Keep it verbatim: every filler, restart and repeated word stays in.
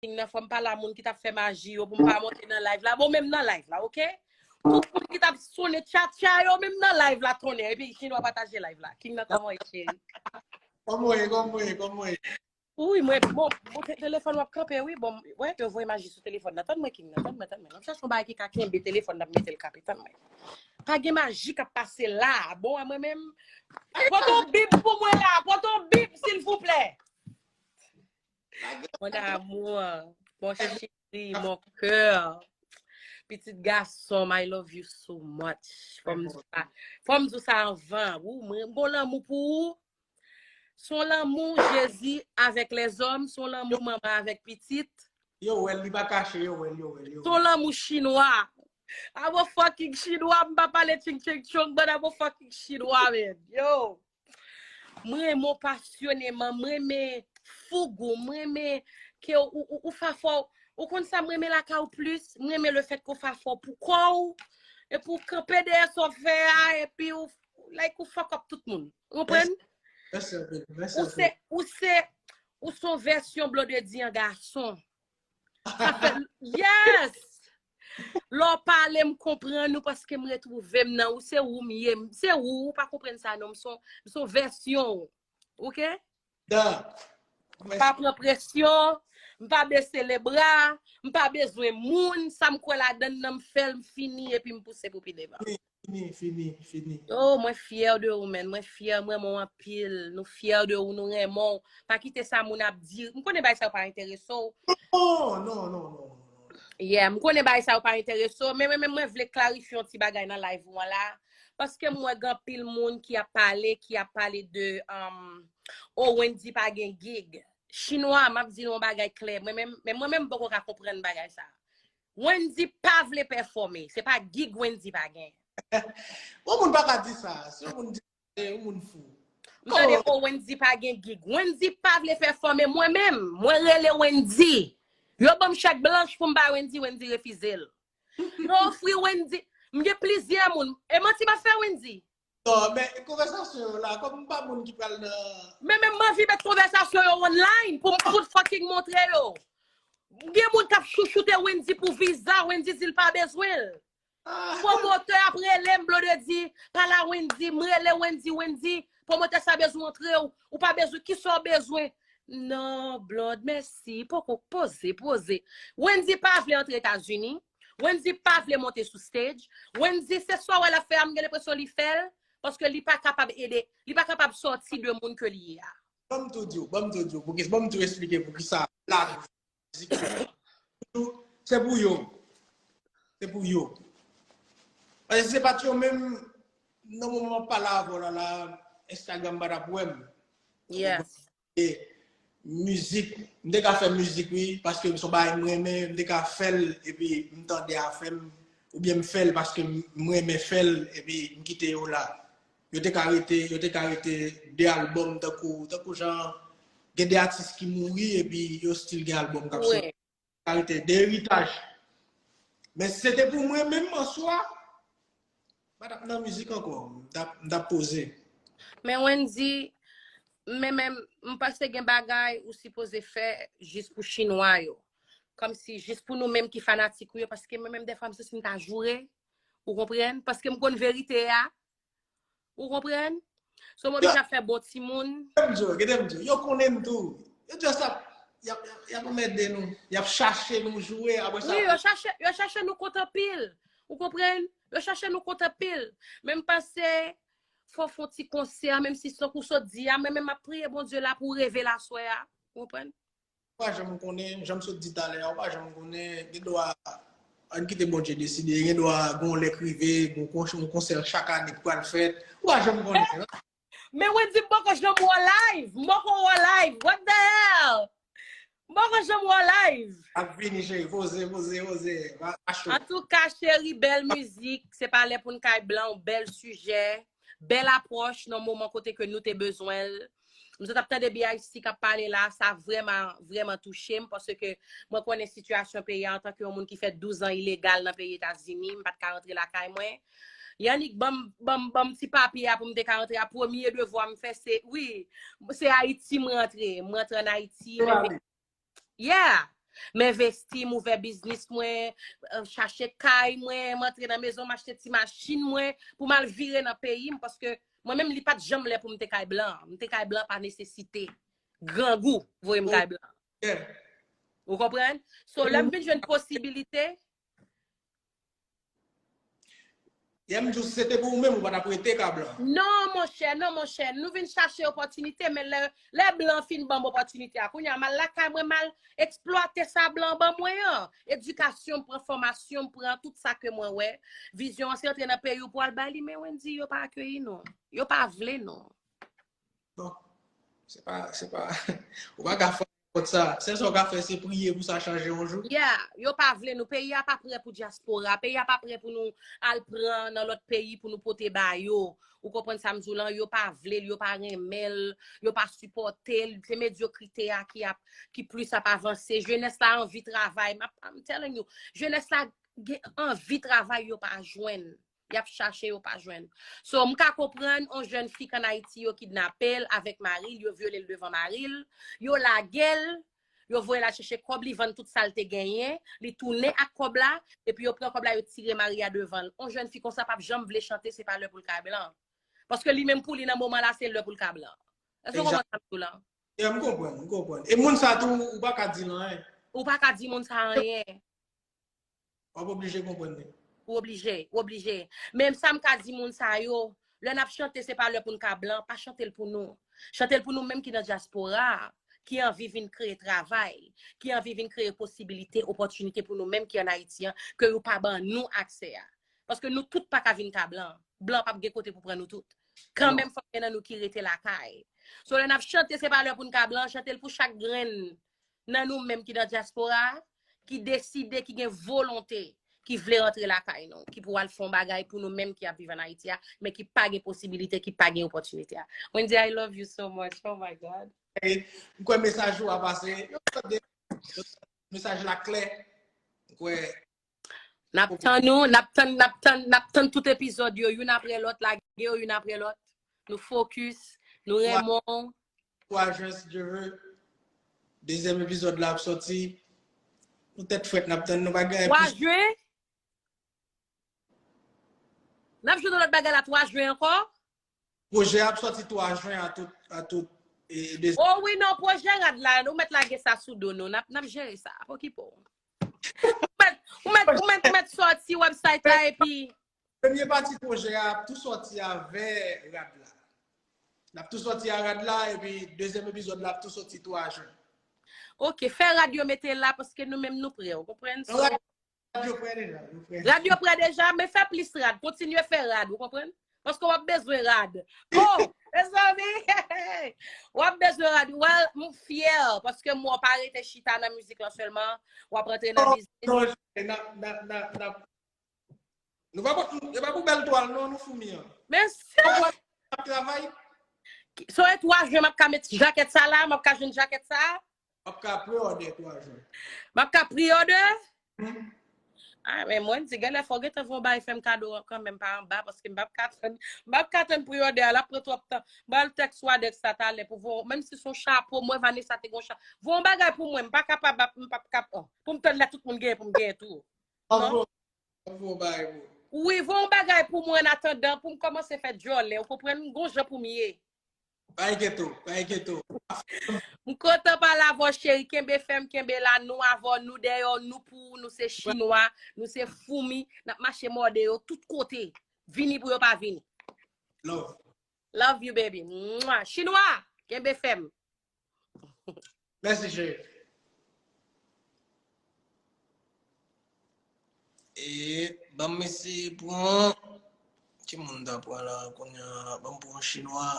King nan, fò m pale a moun ki t ap fè maji yo pou m pa monte nan live la. Bon, menm nan live la, oke? Tout moun ki t ap sonnen tchatcha yo, menm nan live la, tonnè. Epi, Chinwa pataje live la. King nan, kòman w ye, cheri? Kòman w ye, kòman w ye, kòman w ye? Wi, mwen, bon, bon, te- telefòn w ap kanpe, wi. Bon, wè, yo voye maji sou telefòn nan. Tann mwen, King nan, tann mwen, tann mwen. M ap chache yon bagay ki ka kenbe telefòn nan, m mete l kanpe, tann mwen. Pa gen maji k ap pase la. Bon, a mwen menm, pote yon bib pou mwen la, pote yon bib, silvouplè. Mon amour, mon chéri, mon cœur. Pitit gason, I love you so much. Fò m di sa, fò m di sa anvan. Ou, mwen, m gon lanmou pou ou. Son lanmou Jezi avèk lèzòm, son lanmou manman avèk pitit. Yo wè l, li pa kache, yo wè l, yo wè l, yo Son lanmou chinwa. I'm a fucking chinwa, m pa pale ching ching chong, but I'm a fucking chinwa, man. Yo. Mwen renmen w pasyoneman, mwen renmen foug ou, mwen renmen ke ou, ou, ou fa fò, ou konn sa mwen renmen lakay ou plis, mwen renmen le fèt ke w fa fò pou kò w, epi w kanpe dèyè sa w fè a, epi w, like, ou fuck up tout moun. Ou konprann? Mèsi anpil, mèsi Ou se, anpil. Ou se, ou se yon vèsyon Blondedy an gason. Sa fè, yes! Lè w pale, m konprann ou paske m retwouve m nan ou. Se ou m ye. M- Se ou, ou pa konprann sa non. M son, m son vèsyon ou. Oke? Dan. M pa pran presyon, m pa bese lebra, m pa bezwen moun. Sa m kwè ladann nan m fè l, m fini epi m pouse pou pi devan. Fini, fini, fini. Oh, mwen fyè de ou, man. Mwen fyè, mwen renmen w anpil. Nou fyè de ou, nou renmen w. Pa kite sa moun ap di. M konnen bagay sa yo pa enterese w. Non, non, non, non, non. Yeah, m konnen bagay sa yo pa enterese w, men mwen menm mwen vle klarifye yon ti bagay nan live ou an la. Paske m wè gen anpil moun ki ap pale, ki ap pale de um, oh, Wendy pa gen gig. Chinwa, m ap di nou yon bagay klè. Mwen menm, men mwen menm m poko ka konprann bagay sa. Wendy pa vle pèfòme. Se pa gig Wendy pa gen. Yon moun pa ka di sa. Si yon moun di sa, se yon moun fou. M tande oh Wendy pa gen gig. Wendy pa vle pèfòme. Mwen menm, mwen rele Wendy. Yo ban m chèk blanch pou m bay Wendy, Wendy refize l. Yo ofri Wendy. M gen plizyè moun. E manti m ap fè Wendy. Non, men konvèsasyon yo la, kòm m pa moun ki pral nan Men menm m anvi met konvèsasyon yo online pou m fout fucking montre yo. M gen moun k ap chouchoute Wendy pou viza, Wendy di l pa bezwen l. Pwomotè ap rele m, Blondedy, pale a Wendy, m rele Wendy, Wendy, pwomotè sa bezwen antre w, ou pa bezwen, kisa w bezwen? Non, Blonde, mèsi, poko poze, poze. Wendy pa vle antre Etazini, Wendy pa vle monte sou stage, Wendy se sa w wè l ap fè a, m gen lenpresyon li fè l, paske li pa kapab ede, li pa kapab sòti de moun ke li ye a. Ban m tou di w, ban m tou di w, pou ki, ban m tou esplike pou ki sa la mizik. Se pou yo. Se pou yo. Paske si se pa t yo menm, nan moman m ap pale avè w la, la, Instagram pa t ap wè m. Yes. E mizik, m te ka fè mizik, wi, paske se yon bagay m renmen, m te ka fè l, epi m tande afè m, oubyen m fè l paske m renmen fè l, epi m kite yo la. Yo te ka rete, yo te ka rete de albòm tankou, tankou jan, gen de atis ki mouri, epi yo still gen albòm k ap soti. Ka rete de eritaj. Men si se te pou mwen menm an swa, m pa t ap nan mizik ankò, m t ap, m t ap poze. Men Wendy, men menm, m panse gen bagay ou sipoze fè jis pou chinwa yo. Kòmsi jis pou nou menm ki fanatik ou yo, paske mwen menm dèfwa m santi m ta joure, ou konprann? Paske m konn verite a, ou konprann? So m oblije ap fè bon timoun. Kite m di w, kite m di w, yo konnen m tou. Yo just ap, y ap, y ap anmède nou, y ap chache nou joure, apre sa. Wi, yo chache, yo chache nou kont anpil. Ou konprann? Yo chache nou kont anpil. Men m panse, fò w fè yon ti konsè, menm si se tankou w sot di a, men menm m ap priye Bondye la pou w reve l aswè a. Ou konprann? Ou pa janm konnen, jan m sot di talè a, ou pa janm konnen, gen dwa, ann kite Bondye deside, gen dwa gen yon lè k rive, gen yon konsè chak ane k pral fèt, ou pa janm konnen. Men Wendy, m poko janm wè w live, m poko wè w live, what the hell? M poko janm wè w live. Ap vini, cheri, poze, poze, poze, pa cho. Antouka, cheri, bèl mizik, se pa lè pou n kay blan, bèl sijè, bèl apwòch nan moman kote ke nou te bezwen l. M sot ap tande B I C k ap pale la, sa vrèman, vrèman touche m, paske mwen konnen sitiyasyon peyi a antanke yon moun ki fè douz an ilegal nan peyi Etazini, m pa t ka rantre lakay mwen. Yannick ban m, ban m, ban m ti papye a pou m te ka rantre a, premye devwa m fè se, wi, se Ayiti m rantre, m rantre ann Ayiti, men se Yeah. M envesti, m ouvè biznis mwen, euh, chache kay mwen, m antre nan mezon, m achte ti machin mwen pou m al vire nan peyi m, paske mwen menm li pa t janm lè pou m te kay blan. M te kay blan pa nesesite. Grangou voye m kay blan. Ou konprann? So, lè m vin jwenn posibilite, Yè m di w si se te pou ou menm, ou pa t ap rete ka blan. Non, monchè, non, monchè. Nou vin chache opòtinite, men lè, lè blan fin ban m opòtinite a, kounye a, m al lakay mwen, m al eksplwate sa blan ban mwen an. Edikasyon, m pran fòmasyon, m pran tout sa ke mwen wè. Vizyon an se antre nan peyi w pou al bay li, men Wendy, yo pa akeyi nou. Yo pa vle nou. Bon, se pa, se pa, ou pa ka fè nenpòt sa. Sèl sa w ka fè, se priye pou sa chanje yon jou. Yeah, yo pa vle nou. Peyi a pa prè pou dyaspora. Peyi a pa prè pou nou al pran nan lòt peyi pou nou pote ba yo. Ou konprann sa m di w lan? Yo pa vle l, yo pa renmen l, yo pa sipòte l. Se medyokrite a ki ap, ki plis ap avanse. Jenès la anvi travay. M ap, I'm telling you, jenès la gen anvi travay, yo pa jwenn. Y ap chache, yo pa jwenn. So, m ka konprann yon jèn fi k ann Ayiti, yo kidnape l avèk mari l, yo vyole l devan mari l, yo lage l, yo voye l al chèche kòb, li vann tout sa l te genyen, li tounen ak kòb la, epi yo pran kòb la, yo tire mari a devan l. Yon jèn fi konsa p ap janm vle chante, se pa lè pou l ka blan. Paske li menm pou li, nan moman la, se lè pou l ka blan. Èske w konprann sa m di w lan? Yeah, m konprann, m konprann. E moun sa tou, ou pa ka di l anyen. Ou pa ka di moun sa anyen. W ap oblije konprann li. Ou oblije, ou oblije. Men sa m ka di moun sa yo, lè n ap chante, se pa lè pou n ka blan, pa chante l pou nou. Chante l pou nou menm ki nan dyaspora a, ki anvi vin kreye travay, ki anvi vin kreye posibilite, opòtinite pou nou menm ki ann Ayiti an, ke yo pa ban nou aksè a. Paske nou tout pa ka vin ka blan. Blan p ap gen kote pou pran nou tout. Kanmenm, fòk gen nan nou ki rete lakay. So, lè n ap chante, se pa lè pou n ka blan, chante l pou chak grenn nan nou menm ki nan dyaspora a, ki deside, ki gen volonte, ki vle rantre lakay nou, ki pou al fè yon bagay pou nou menm ki ap viv ann Ayiti a, men ki pa gen posibilite, ki pa gen opòtinite a. Wendy, I love you so much. Oh my God. M kwè mesaj ou a pase. Yo tande mesaj la klè. M kwè N ap tann nou, n ap tann, n ap tann, n ap tann tout epizòd yo, youn apre lòt, lage yo youn apre lòt. Nou fokis, nou renmen w. Twa jen, si Dye ve. Dezyèm epizòd la ap sòti. Nou tèt frèt, n ap tann, nou pa gen anyen plis. Twa jen? N ap jwenn yon lòt bagay la twa jen ankò? Pwojè a ap sòti twa jen a tout, a tout, e, de... O wi, non, pwojè rad la, ou mèt lage sa sou do nou, n ap, n ap jere sa, pa okipe w. Ou mèt, ou mèt, ou mèt, ou mèt sòti website la epi. Premye pati pwojè a ap tou sòti avè rad la. L ap tou sòti a rad la, epi dezyèm epizòd la ap tou sòti twa jen. Ok, fè rad yo mete la, paske nou menm nou prè, ou konprann? So, Rad yo prè deja, yo prè. Rad yo prè deja, men fè plis rad. Kontinye fè rad, ou konprann? Paske w ap bezwen rad. Oh, mezanmi! W ap bezwen rad. Well, m fyè paske m wè w pa rete chita nan mizik lan sèlman. W ap rantre nan biznis. Non, non, n ap, n ap, n ap, n ap. Nou pa, e pa pou bèl twal, non, nou foumi an. Men se. N ap travay. So, e twa jen, m ap ka met jakèt sa la, m ap ka jwenn jakèt sa. W ap ka pre-order twa jen. M ap ka pre-order? Ah, men mwen di, genlè fò w gentan voye yon bagay fè m kado kanmenm pa anba, paske m p ap ka tann, m p ap ka tann pre-order a, l ap pran twòp tan. Ba l tèks Wadex la talè pou voye, menm si se yon chapo, mwen Vanessa te gen yon cha-, voye yon bagay pou mwen, m pa kapab, m p ap kap, oh, pou m tann lè tout moun genyen pou m genyen tou. Non? Ap voye yon bagay pou ou. Wi, voye yon bagay pou mwen annatandan, pou m kòmanse fè djòlè, ou konprann? M gon jan pou m ye. Pa enkyete w, pa enkyete w. M kontan pale avè w, cheri. Kenbe fèm, kenbe la. Nou avè w, nou dèyè w, nou pou ou, nou se chinwa, nou se foumi. N ap mache mòde yo tout kote. Vini pou yo pa vini. Love. Love you, baby. Mwa. Chinwa, kenbe fèm. Mèsi, cheri. E, ban m eseye pran. Ki moun m ta pran la kounye a? Ban m pran yon chinwa.